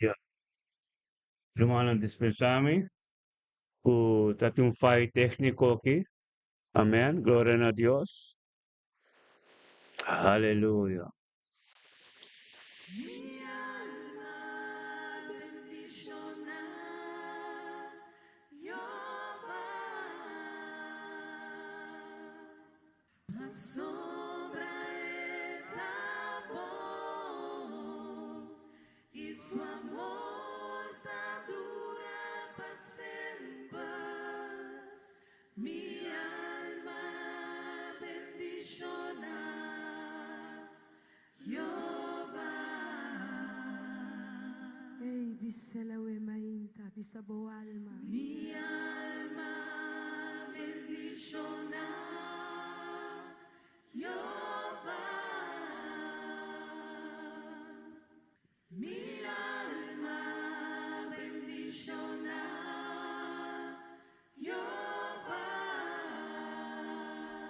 Ya. Rumannan dispensá mi ku ta tin un fayo tékniko aki. Amèn. Gloria na Dios. Aleluya. Mi alma bendishoná Jehová. Pasobra e ta bon i su amor ta dura pa semper. Mi alma bendishoná Jehová. Ey, bis'el awe mainta, bisa bo alma. Mi alma bendishoná Jehová. Mi alma bendishoná Jehová.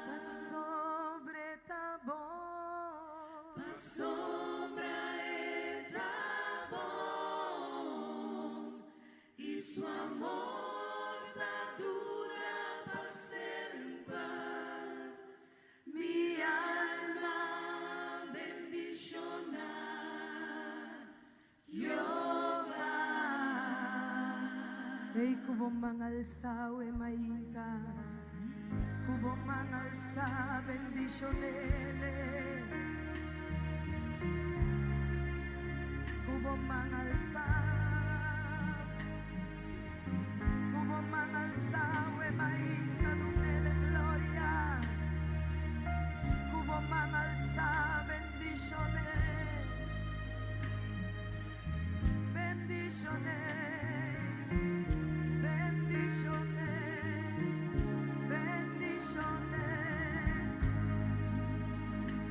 Pasobra e ta bon. Pasobra e ta bon i su amor ta dura pa semper. Mi alma bendishoná Jehová. Ei ku bo man alsá awe mainta, ku bo man alsá bendishon'ele. Ku bo man alsá, ku bo man alsá awe mainta dun'ele gloria. Ku bo man alsá bendishon'e. Bendishon'e, bendishon'e, bendishon'e.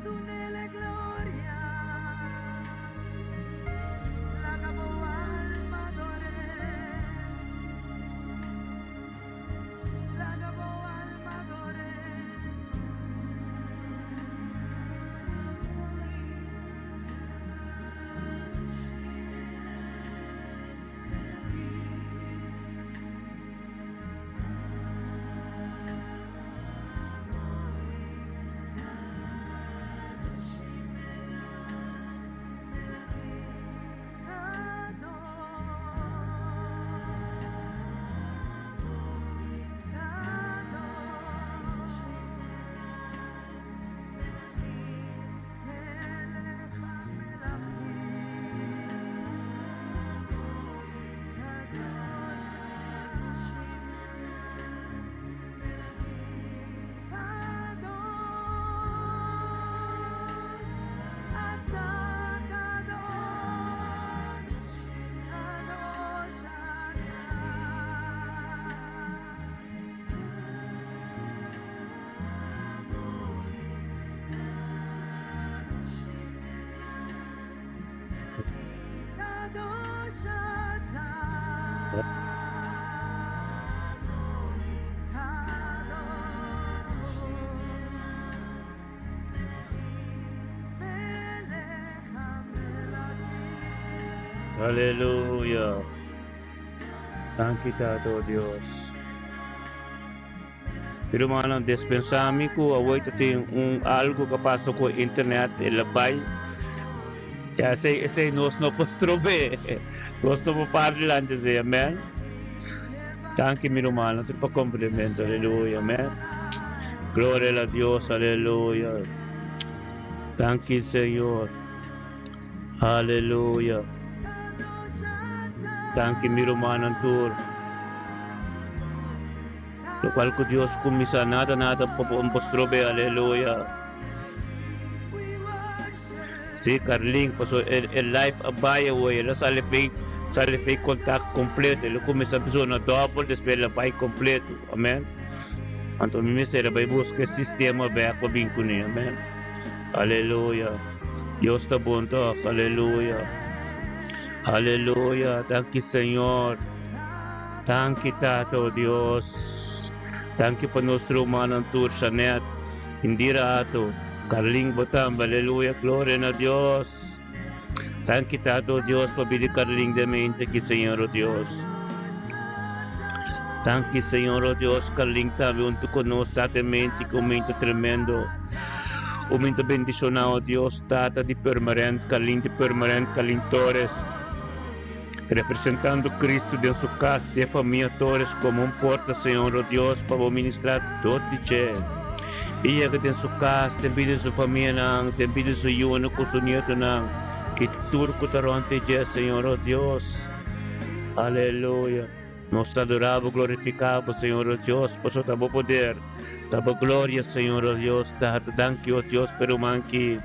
Dunele gloria, laga bo alma ador'é, laga bo alma ador'é. Aleluya. Danki Tata, oh Dios. Mi rumannan, despensa mi ku awor ta tin un algu ku a pasa ku internet, el a bai. Ya esei, esei nos no por strob'é. Nos no por para dilanti esei, amèn. Danki mi rumannan, tur pa komplimento, aleluya, amèn. Gloria na Dios, aleluya. Danki Señor, aleluya. Danki mi rumannan tur. Locual cu Dios cuminsa nada nada pa bo strobe aleluya. Si Carlin paso e e live a bai awor el a sali fei sali fei contact completo el a cuminsa bisa na double despues el a bai completo amen anto mi mester a bai busca e sistema bek pa bin cune amen aleluya Dios ta bon toch aleluya aleluya danki Señor. Danki Tata o Dios. Danki pa nos rumannan tur, Shanet, Indira Ato, Carlin bo tambe, aleluya, gloria na Dios. Danki Tata o Dios pa bida Carlin den mente aki, Señor o Dios. Danki Señor o Dios, Carlin tambe hunto cu nos, Tata en mente cu un mente tremendo. Un mente bendiciona o Dios, Tata di Purmerend, Carlin di Purmerend, Carlin Torres. Representando Cristo den su cas di e famia Torres como un porta, Señor o Dios, pa bo ministra dor di dje. I yega den su cas, den bida di su famianan, den bida di su yunan cu su nietonan, i tur cu ta rond di dje, Señor o Dios. Aleluya. Nos ta adora bo, glorifica bo, Señor o Dios, pasobra ta bo poder, ta bo gloria, Señor o Dios. Tata, danki, o Dios, pa e ruman ki.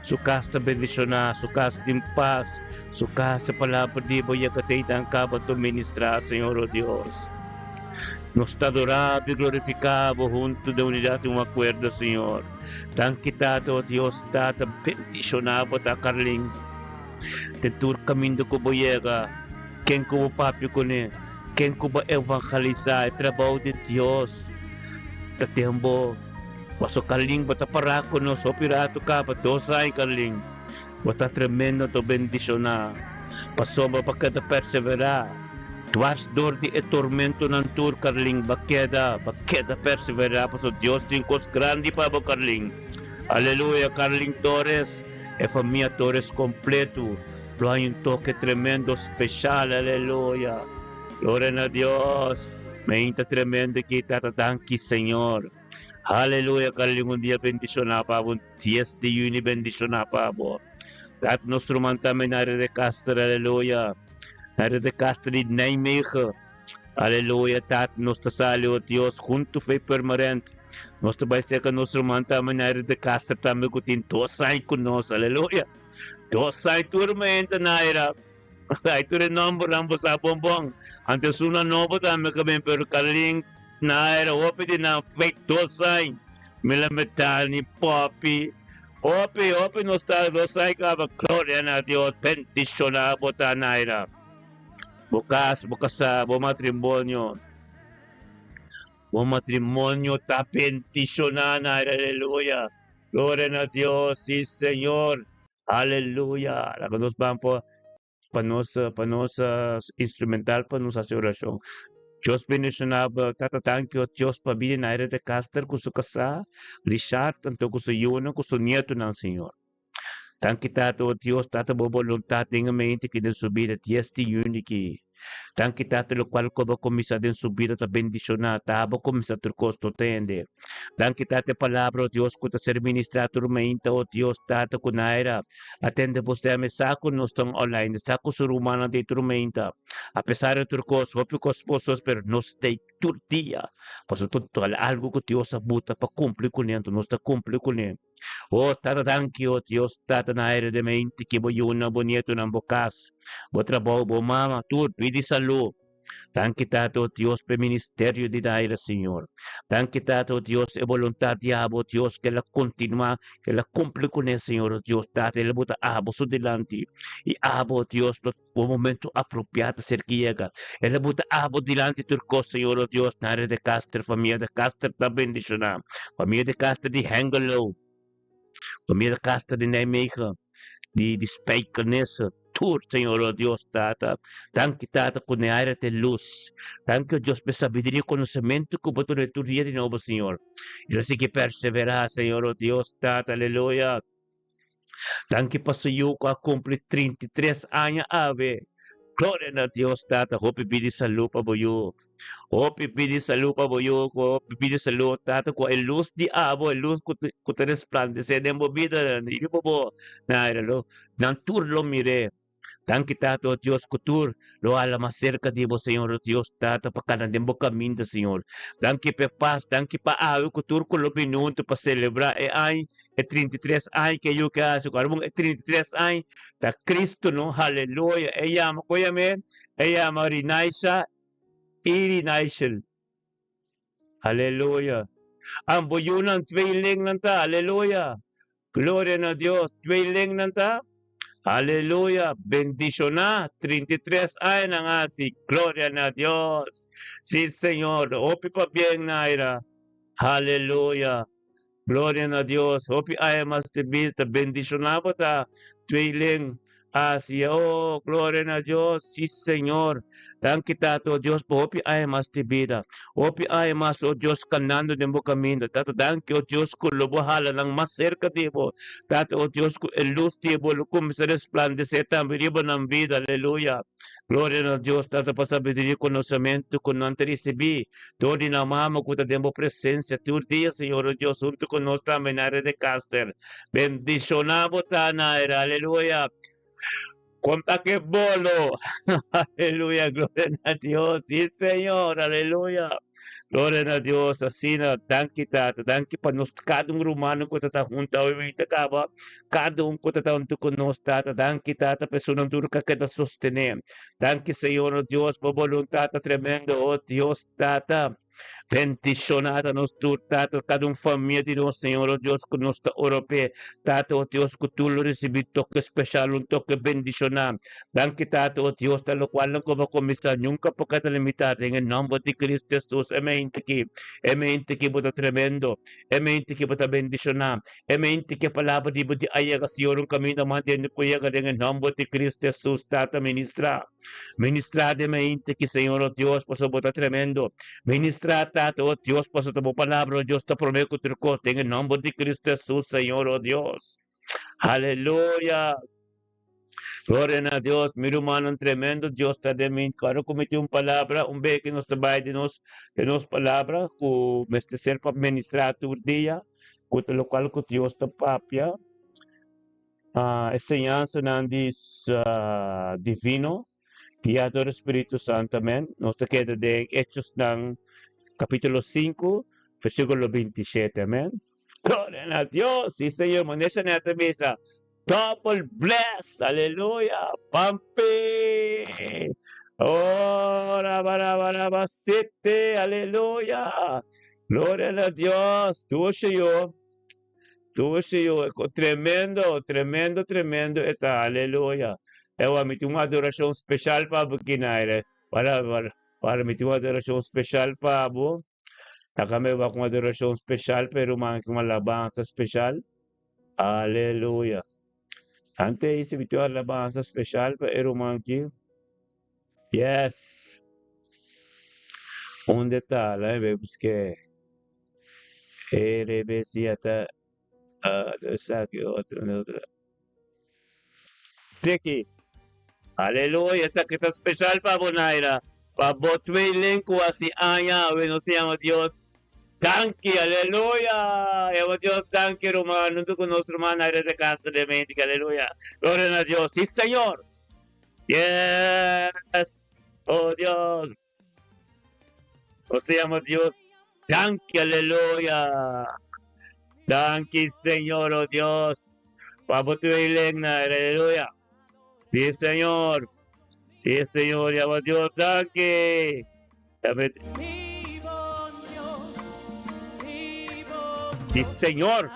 Su cas ta bendiciona, su cas tin paz, su cas e palabra di bo yega te y dan caba tu ministra, Señor o Dios. Nos ta adora bo y glorifica bo hunto den unidad y un acuerdo, Señor. Danki Tata, o Dios Tata, bendiciona bo ta Carlin. Den tur caminda cu bo yega, ken cu bo papia cune, ken cu bo evangelisa, e trabao di Dios ta den bo. Paso Carlin bo ta pará ku nos hopi ratu kaba dos aña Carlin bo ta tremendo to bendishoná pasobra bo keda perseverá dwars dor di e tormentonan tur Carlin bo keda bo keda perseverá paso Dios tin kos grandi pa bo Carlin aleluya Carlin Torres e famia Torres kompleto lo haña un toke tremendo speshal aleluya gloria na Dios meinta tremendo aki tata danki Señor. Aleluya Carlin un dia bendiciona pa bo un 10 di juni bendiciona pa bo Dat nos ruman tambe na Rede Caster aleluya na Rede Caster di Nijmegen aleluya Tat nos ta sali o Dios hunto fe permanent nos ta bai cerca nos ruman tambe na Rede Caster tambe cu tin dos aña cu nos aleluya dos aña tur menta Naira Ay tur e nombernan bo sa bon bon. Antes una nobo tambe ka bin pero Carlin Naira hopi di nan fake dos añ. Mila Metani, Poppy, hopi hopi nos ta dos añ kaba. Gloria na Dios bendiciona bo ta Naira. Bo kas, bo kasa, bo matrimonio. Bo matrimonio ta bendiciona Naira aleluya. Gloria na Dios si Señor. Aleluya! Laga nos ban pa pa nos pa nos instrumental pa nos hasi orashon. Dios bendishoná bo tata danki o Dios pa bida Naira de Caster ku su kasá Richard anto ku su yunan ku su nietonan Señor. Danki tata o Dios tata bo boluntat den e mente ki den su bida dies di yüni ki Danki Tata lokual ku bo kuminsá den su bida ta bendishoná, ta bo kuminsá tur kos no ta hende. Danki Tata e palabra o Dios ku ta ser ministrá tur mainta o Dios Tata ku Naira atende bo stem e sa ku nos ta online e sa ku su rumannan ta ei tur mainta apesar di tur kos hopi kos boso pero nos ta ei tur dia pasobra ta algu ku Dios a buta pa kumpli kuné anto nos ta kumpli kuné. O Tata danki o Dios Tata na aire de mente ki bo yunan bo nietonan bo kas bo trabou bo mama tur pidi salu danki Tata o Dios p'e ministerio di aire Señor danki Tata o Dios e boluntad di abo Dios ke la kontinua ke la kumpli kuné Señor o Dios Tata el a buta abo su dilanti i abo o Dios lo bo momento apropiá ta ser ki yega el a buta abo dilanti tur kos Señor o Dios na área de Caster famia de Caster ta bendishoná famia de Caster di Hengelo famia de Caster di Nijmegen di di Spijkenisse tur Señor o Dios Tata danki Tata ku ne área te lus danki o Dios pa e sabiduria i konosementu ku bo duna tur dia di nobo Señor i lo sigui perseverá Señor o Dios Tata aleluya. Danki pa su yu ku a kumpli 33 aña awe. Gloria na Dios Tata, hopi bida i salú pa bo yu. Hopi bida i salú pa bo yu, hopi bida i salú Tata ku e lus di abo, e lus ku ta ku ta resplandesé den bo bida riba bo nan tur lo mir'é. Danki Tata o Dios ku tur lo hala mas serka di bo Señor o Dios Tata pa kana den bo kaminda Señor. Danki pa e pas, danki pa awe ku tur ku lo bini huntu pa selebrá e aña e 33 aña ke yu ke hasi ku arbon e 33 aña ta Cristo no haleluya e yama ku yam'é e yama Rinaisha i Rinaishel haleluya ambo yunan tweelingnan ta haleluya gloria na Dios tweelingnan ta. Aleluya! Bendishoná 33 aña nan hasi. Gloria na Dios. Sí, Señor. Hopi pabien, Naira. Aleluya. Gloria na Dios. Hopi aña mas di bista. Bendishoná bo ta, tweeling. Hasi. Oh, gloria na Dios. Sí, Señor. Danki, Tata, oh Dios, pa hopi aña mas di bida. Hopi aña mas, oh Dios, kanando den bo kaminda. Tata, danki, oh Dios, ku lo bo hala nan mas serka di bo. Tata, oh Dios, ku e lus di bo lo kuminsá resplandesé tambe riba nan bida. Aleluya. Gloria na Dios, Tata, pa sabiduria i konosementu ku nan ta risibí dor di nan mama ku ta den bo presensia tur dia, Señor, oh Dios, huntu ku nos tambe na área di Caster. Bendishoná bo ta, Naira. Aleluya. Konta ke bolo. Aleluya, gloria na Dios. Sí, Señor, aleluya. Gloria na Dios. Asina, danki Tata, danki pa nos kada un rumano ku ta ta hunta hoy wita kaba. Kada un ku ta ta huntu ku nos, Tata. Danki Tata pa esunnan tur ku a keda sostené. Danki Señor, oh Dios, bo boluntat ta tremendo, oh Dios, Tata. Bendiciona ta nos tur, Tata, cada un famia di nos, Señor, oh Dios, cu nos ta ora p'e. Tata, oh Dios, cu tur lo ricibi toque special, un toque bendiciona. Danki, Tata, oh Dios, ta locualnan cu bo a cuminsa nunca por keda limita den e nomber di Cristo Jesus. E mente aki, e mente aki bo ta tremendo, e mente aki bo ta bendiciona, e mente aki e palabra di bo di a yega, Señor, un caminda mas dende cu yega den e nomber di Cristo Jesus. Tata, ministra. Ministrá den mente ki Señor o Dios, pasobra bo ta tremendo. Ministrá, Tata, o Dios, pasobra ta bo palabra, o Dios, ta promé ku tur kos, den e nòmber di Cristo Hesus, Señor, o Dios. Aleluya! Gloria na Dios. Mi rumannan, tremendo Dios ta den mi. Ora ku mi tin un palabra, un bes ku nos ta bai den nos, den nos palabra ku mester ser pa ministrá tur dia, ku ta lokual ku Dios ta papia. Enseñansanan di divino, guiá dor di Spiritu Santu, amen. Nos ta keda den Hechosnan capítulo 5, versículo 27, amen. Gloria na Dios, sí Señor, manera Chanel ta bisa, double bless, aleluya, pampi, oh, rabarabara, sete, aleluya, gloria na Dios, dushi yo. Tur Señor, tremendo, tremendo, tremendo e ta, aleluya. Ewa, mi tin un adoracion special pa bo Kinaire. Para, para, para, mi tin un adoracion special pa bo. Taka me wak un adoracion special pa e ruman ki un alabanza special. Aleluya. Ante isi mi tin un alabanza special pa e ruman ki. Yes. Unda ta? Laat me buske. RBC ta esaki otro otro. Tiki. Aleluya, esaki ta special pa bo Naira. Pa bo tweeling ku hasi aña awe nos yama Dios. Danki, aleluya. Yama Dios danki ruman. Huntu ku nos ruman Naira de Castro de México. Aleluya. Gloria na Dios. Sí, Señor. Yes. Oh Dios. Nos te llama Dios. Danki, aleluya. Danki, Señor, oh Dios. Pa bo tu elena, aleluya. Sí, Señor. Sí, Señor, llama Dios. Danki. Sí, Señor.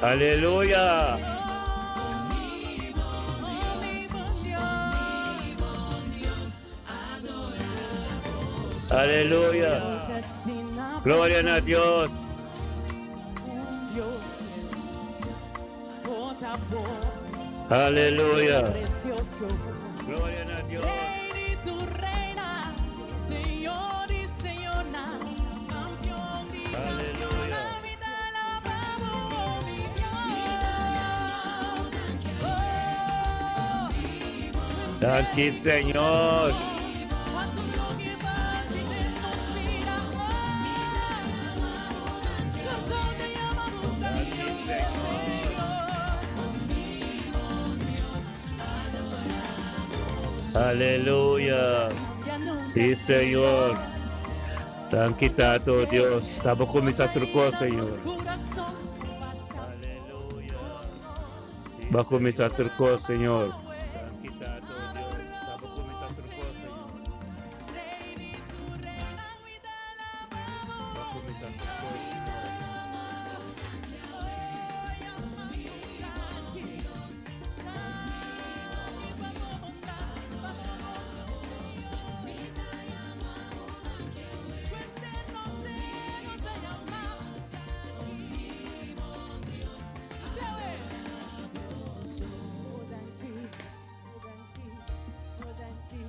Aleluya. Aleluya. Gloria na Dios. Aleluya. Gloria na Dios. Aleluya. Danki Señor. Aleluya. Sí, Señor. Danki Tato Dios. Tabo kuminsá tur kos, Señor. Aleluya. Ba kuminsá tur kos, Señor. Danki Tato Dios.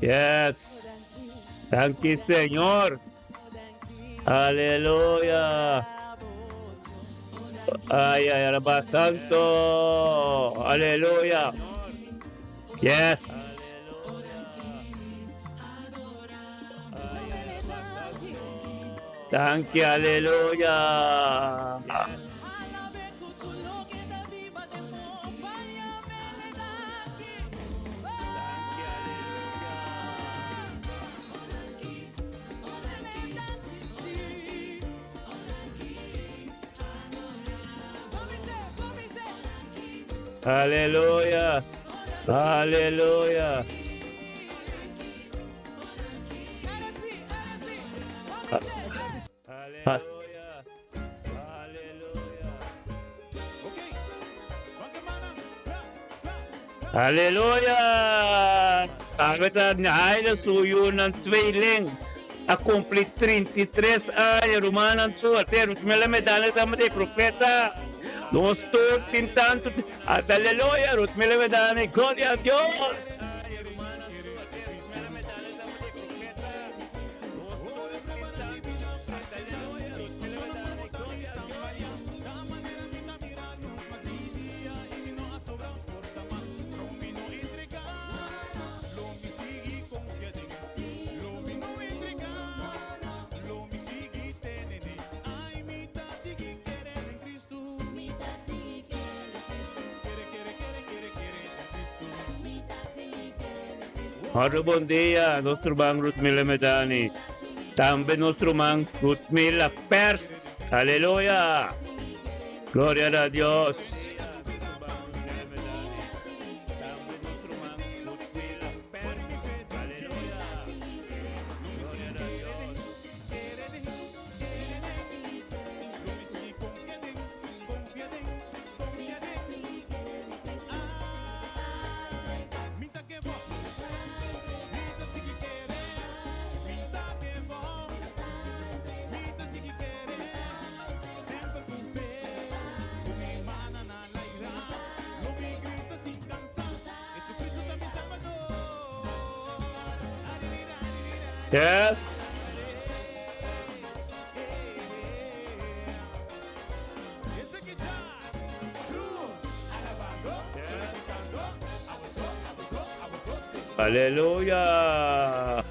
Yes. Danki Señor. Aleluya. Ay, ay, alaba santo. Aleluya. Yes. Danki, aleluya. Aleluya. Aleluya. Aleluya. Aleluya. Aleluya! Awe ta Nhaila su yunan tweeling a kumpli 33 aña, rumannan tur. Pero Ruth Medana tabata e profeta. Nos tur tin tantu. Aleluya! Ruth Medana, gloria a Dios! Otro bon dia, nos ruman Ruthmila Medani. Tambe nos ruman Ruthmila Pers. Aleluya! Gloria na Dios. Yes. Aleluya.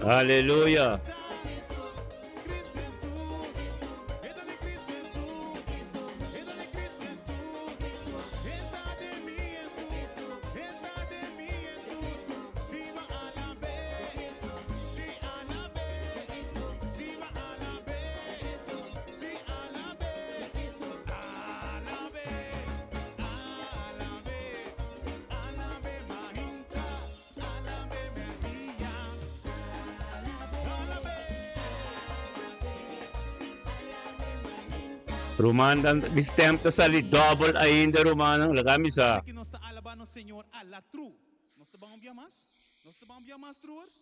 Aleluya. Ruman dan mi stem ta sali double ainda rumannan laga mi sa. Ki nos ta alaba nos Señor a la tru. Nos ta ban un bia mas? Nos ta ban un bia mas truers?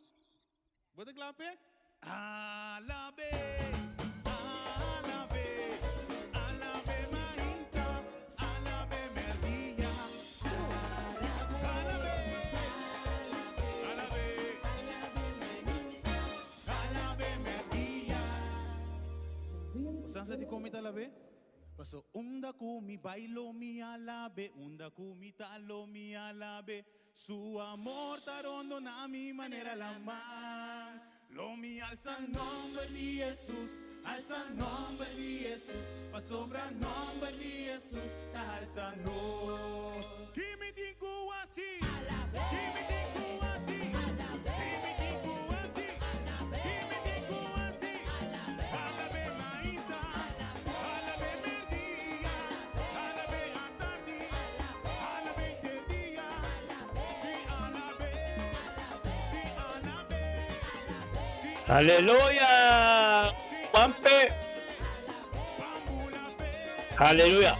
Bo ta kla p'e? Alab'é, alab'é, alab'é mainta, alab'é merdia. Alab'é, alab'é, alab'é merdia. Bo sa dikon mi ta alab'é? Paso unda ku mi bai lo mi alab'é, unda ku mi ta lo mi alab'é. Su amor ta rondona mi manera laman. Lo mi alsa nomber di Hesus, alsa nomber di Hesus, pasobra nomber di Hesus ta alsa nos. Ki mi tin ku hasi? Ki mi tin ku hasi? Ki mi tin ku hasi? Ki mi tin ku hasi? Alabe mainta, Aleluya! Juanpe! Aleluya!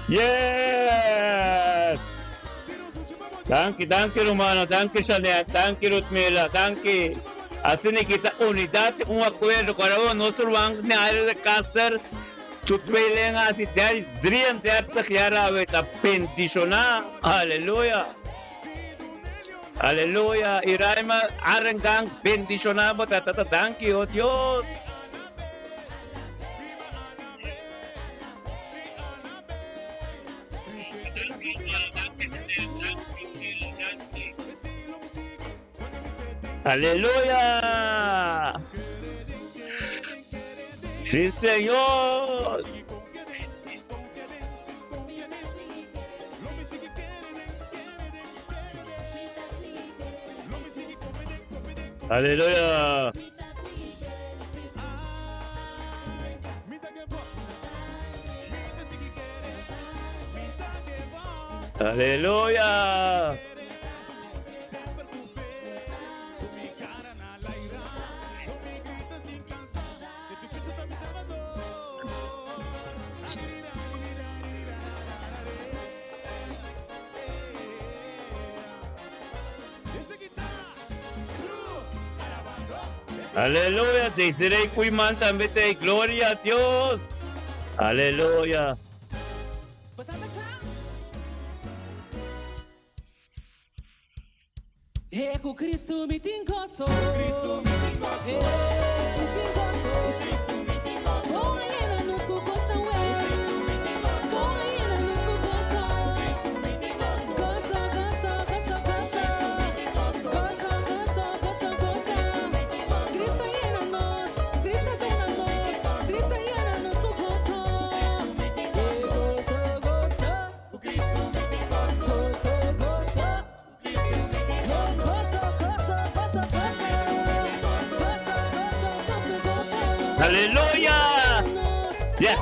Yes! Danki, danki rumano, danki Shanet, danki Rutmila, danki. Asina kita unidad un acuerdo. Cuando nos ruman ne de Caster, su tweeling hasi 33 jaar awe ta bendiciona. Aleluya. Aleluya. Iraima Arengang bendiciona bo tata danki oh Dios. Aleluya. Sí, Señor. Aleluya. Aleluya. Aleluya. Desiree Kuiman tambe te. Gloria a Dios. Aleluya. Ku Cristo mi tin goso. Cristo mi tin goso. Mi tin goso. Cristo mi tin goso. Bo a yena nos ku goso. Cristo mi tin goso. Bo a yena nos ku goso. Cristo mi tin goso. Goso, goso, goso, goso. Cristo mi tin goso. Goso, goso, goso, goso. Cristo mi tin goso. Cristo yena nos. Cristo yena nos. Cristo yena nos ku goso. Cristo mi tin goso. Goso, goso. Cristo mi tin goso. Goso, goso. Cristo mi tin goso. Goso, goso, goso, goso. Goso, goso, goso, goso. Aleluya. Yes.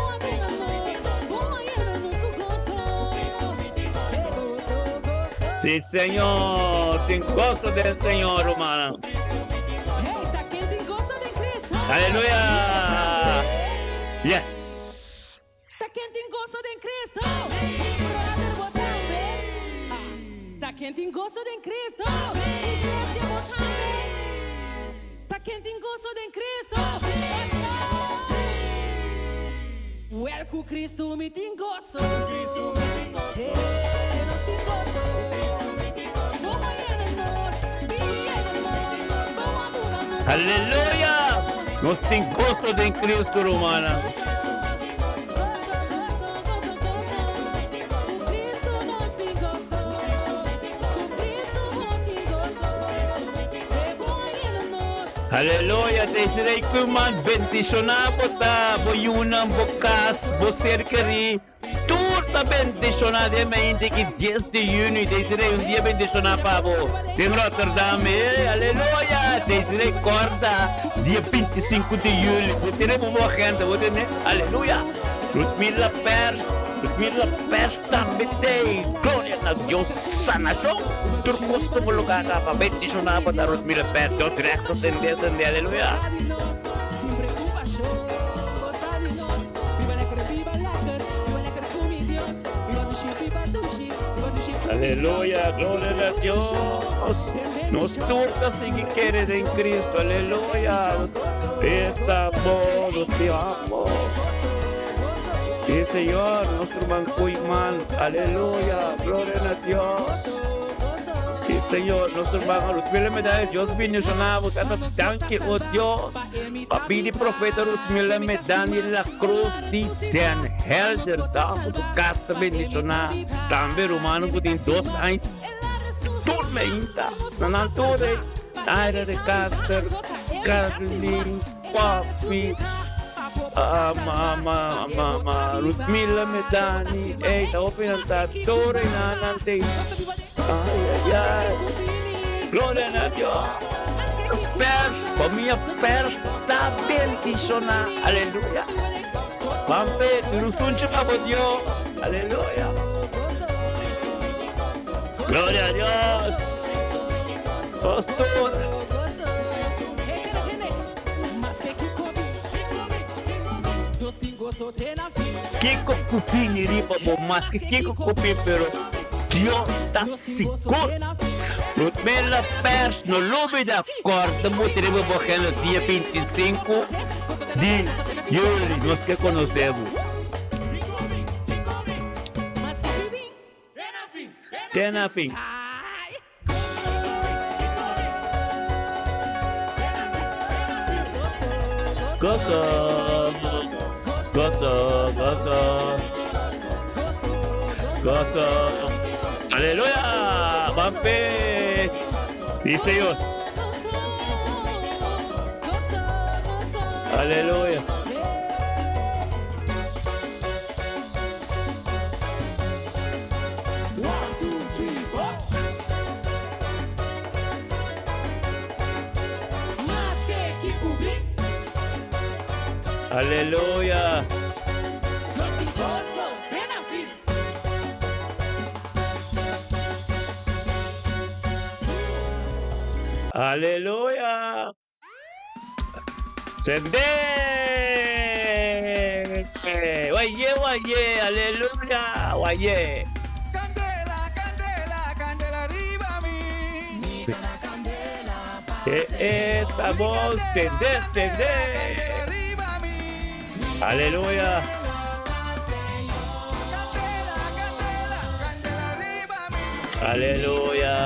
Sí, Señor. Tin goso den Señor, hermano. Aleluya. Yes. Ta ken tin goso den Cristo. Brother, bo tambe. Ta ken tin goso den Cristo. Iglesia, bo tambe. Ta ken tin goso den Cristo. Wel, ku Cristo mi tin goso. Cristo mi tin goso. Nos tin goso. Cristo mi tin goso. Bo a yena nos, yena nos, bo a duna nos. Aleluya. Nos tin goso den Cristo, ruman. Goso, goso, goso, goso. Ku Cristo nos tin goso. Ku Cristo bo tin goso. Bo a yena nos. Aleluya. Desiree Kuman, bendishoná bo ta, bo yunan, bo kas, bo ser kerí. Tur ta bendishoná den 10 di yüni. Desiree, un dia bendishoná pa bo. Den Rotterdam, aleluya. Desiree kòrda, dia 25 di yüli. Bo tin un agenda, bo tin, aleluya. Ludmila Pers, Ludmila Pers tambe tin. Gloria na Dios, sanashon. Tur kos na lugá pa bendishoná pa Ludmila Pers. Dios direkto sende, sende, aleluya. Sin preokupashon, gosa di nos. Biba lekker, biba lekker, biba lekker ku mi Dios. Biba dushi, biba dushi, biba dushi ku mi Aleluya, gloria na Dios. Nos tur ta sigui kere den Cristo, aleluya. Estamos, te amo. Sí, Señor, nuestro Kuiman, aleluya, gloria a Dios. Sí, Señor. Señor, nos hermano Ruthmila Medani, Dios bendiciona bo. Tata, danki, oh Dios. Pa pidi profeta Ruthmila Medani la Cruz di Den Helder. Ta, su casa bendiciona. Tambe rumano ku tin dos años. Tur meinta. Na nan tur eh. Aira de Caster, Carlin, Papi, ma, ma, ma, ma, Ruthmila Medani. Ey, ta hopi nan ta tur e nan nan te. Ay, ay, ay. Gloria na Dios. Pers, familia Pers ta bendiciona. Aleluya. Pampe, turusuncho pa bo Dios. Aleluya. Gloria a Dios. Pastor. Kiko ku bini riba bo maske kiko ku bin pero Dios ta sigur. Ludmila Pers no lubida korta bo riba bo agenda dia 25 di juli nos ke konosé bo. Te na fin. Goso, goso, goso, goso. Aleluya, Bampe. Sí, Señor. Aleluya. Aleluya. Aleluya. Sende! Waye, waye, aleluya, waye. Candela, candela, candela arriba mi. Estamos sende, sende. Candela arriba mi. Aleluya. Candela, candela, candela arriba mi. Aleluya.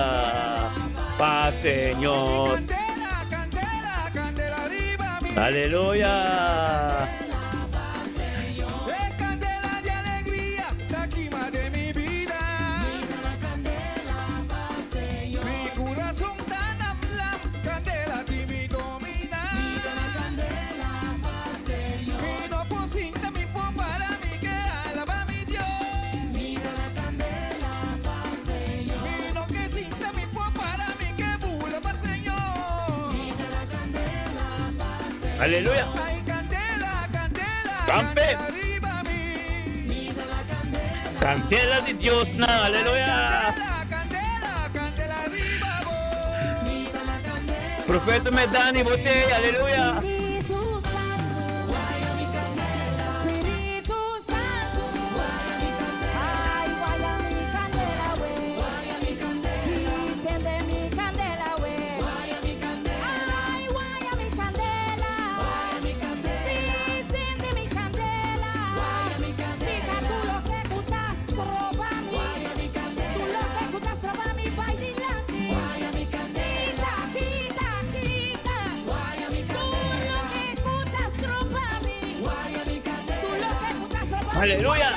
Paz, Señor. Candela, candela, candela arriba mi. Aleluya. Es candela de alegría, la quima de mi vida. Mi corazón tan aflam, candela ti mi domina. Mi no posinta, mi po para mi que alaba mi Dios. Mi no que sinta, mi po para mi que bula pa Señor. Aleluya. Ay, candela, candela, Campe. candela arriba mi. Candela de Dios, na. Aleluya. Candela, candela, candela arriba vos. Profeta Medani, bote. Aleluya. Espíritu Santo, Espíritu Santo, ay, guaya mi candela, güey. Sí, enciende mi candela, güey. Ay, guaya mi candela. Sí, enciende mi candela. Diga tú lo que gustas, roba mi. Tú lo que gustas, roba mi, bailante. Quita, quita, quita. Tú lo que gustas, roba mi. Tú lo que gustas, roba mi. Aleluya.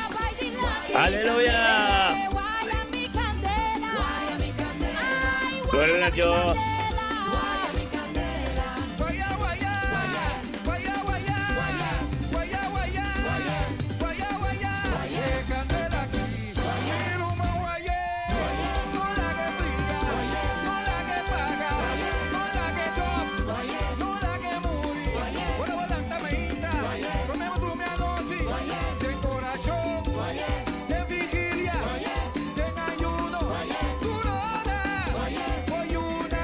Aleluya. Guaya mi candela. Ay, Gloria a Dios. Guaya, guaya, guaya, guaya, guaya, guaya, guaya, guaya. Eh, candela aquí, quiero más guayé. No la que brilla, no la que paga, no la que top, no la que muri. Bueno, volanta meinta, comemos tu mi anoche, ten corazón, ten vigilia, ten ayuno, tu hora, voy una.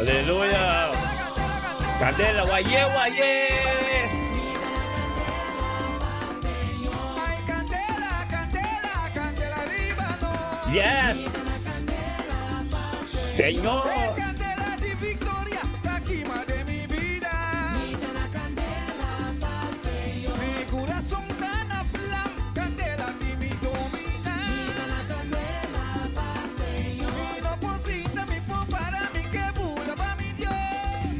Aleluya. Candela, waye, waye. Ay, candela, candela, candela riba nos. Yes. Señor. Candela di victoria, ta kima den mi bida. Mi curason ta na vlam, candela di mi domina. Mi no por sinta, mi por para, mi ke bula pa mi Dios.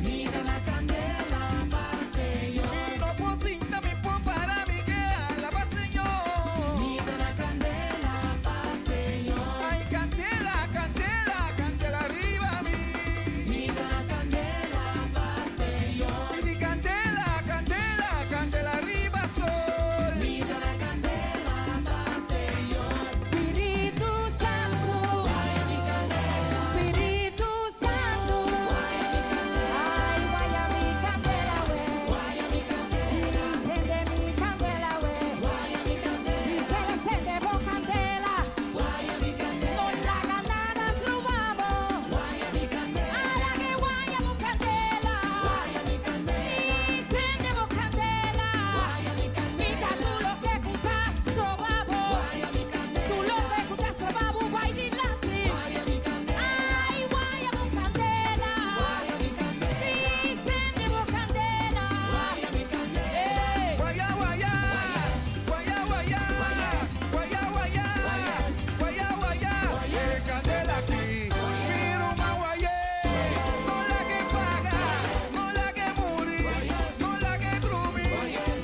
Mi no por sinta, mi por para, mi ke alaba Señor. Ay, candela, candela, candela riba mi. Mi candela, candela, candela riba sol. Spirito Santo, Spirito Santo, ay, waya mi candela, we. Si, sende mi candela, we. Mi sende bo candela. No laga nada strobabo. Ala ke waya bo candela. Si, sende bo candela. Mi ta tur loke ku ta strobabo. Tur loke ku ta strobabo, bai dilanti. Ay, waya bo candela. Si, sende bo candela. Ey. Waya, waya, waya, waya, waya, waya, waya, waya. E candela aki, mi ruman way'e. No lag'e paga, no lag'e muri, no lag'e drumi,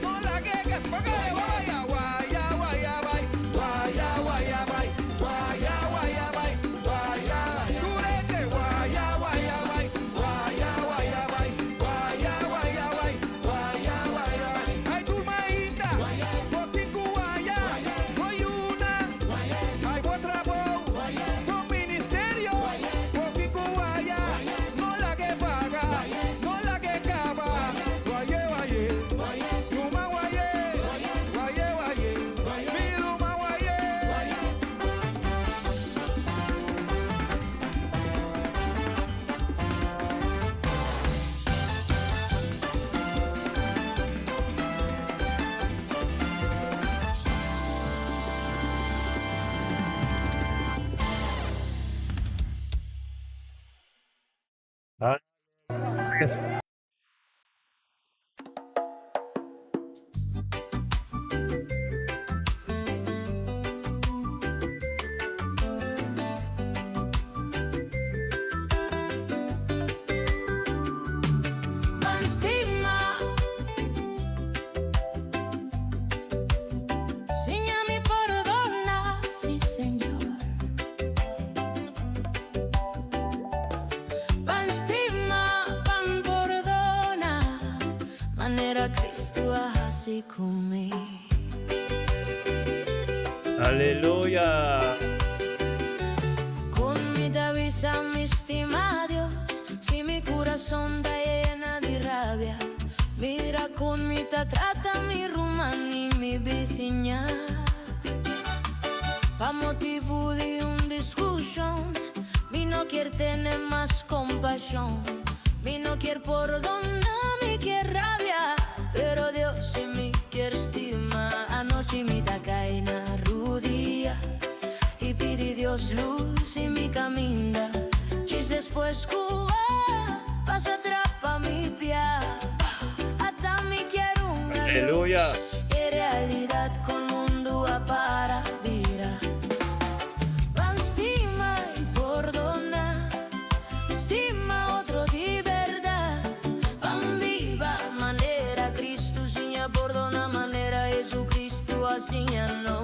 no lag'e paga. Waya, waya, waya, bai, waya, waya, bai, waya, waya, bai, waya. Durete, waya, waya, bai, waya, waya, bai, waya, waya, bai, waya, waya, bai. Ay, tur mainta, bo tin ku waya, bo yunan, ay, bo trabou, bo ministerio, bo tin ku waya, no lag'e paga, no lag'e caba, way'e, way'e, ruman way'e, way'e, way'e, mi ruman way'e. Ah. Ban stima. Siña mi pordona, si Señor. Ban stima, ban pordona, manera Cristo a hasi cu mi. Aleluya. Con mi avisa mi stima Dios, si mi curason ta yena di rabia. Mira con mi ta trata mi ruman y mi bisiña. Pa motibo di un discusion, mi no kier tene mas compasion. Mi no kier pordona, mi kier rabia. Pero Dios si mi kier stima. Anochi mi ta cay na rudia y pidi Dios luz den mi caminda. Djis despues cu a pasa trapa mi pia. Ata mi kier un Aleluya. adios. E realidad con mundo a para bira. Ban stima y pordona. Stima otro di berdad. Ban biba manera Cristo siña pordona manera Jesucristo a siña nos.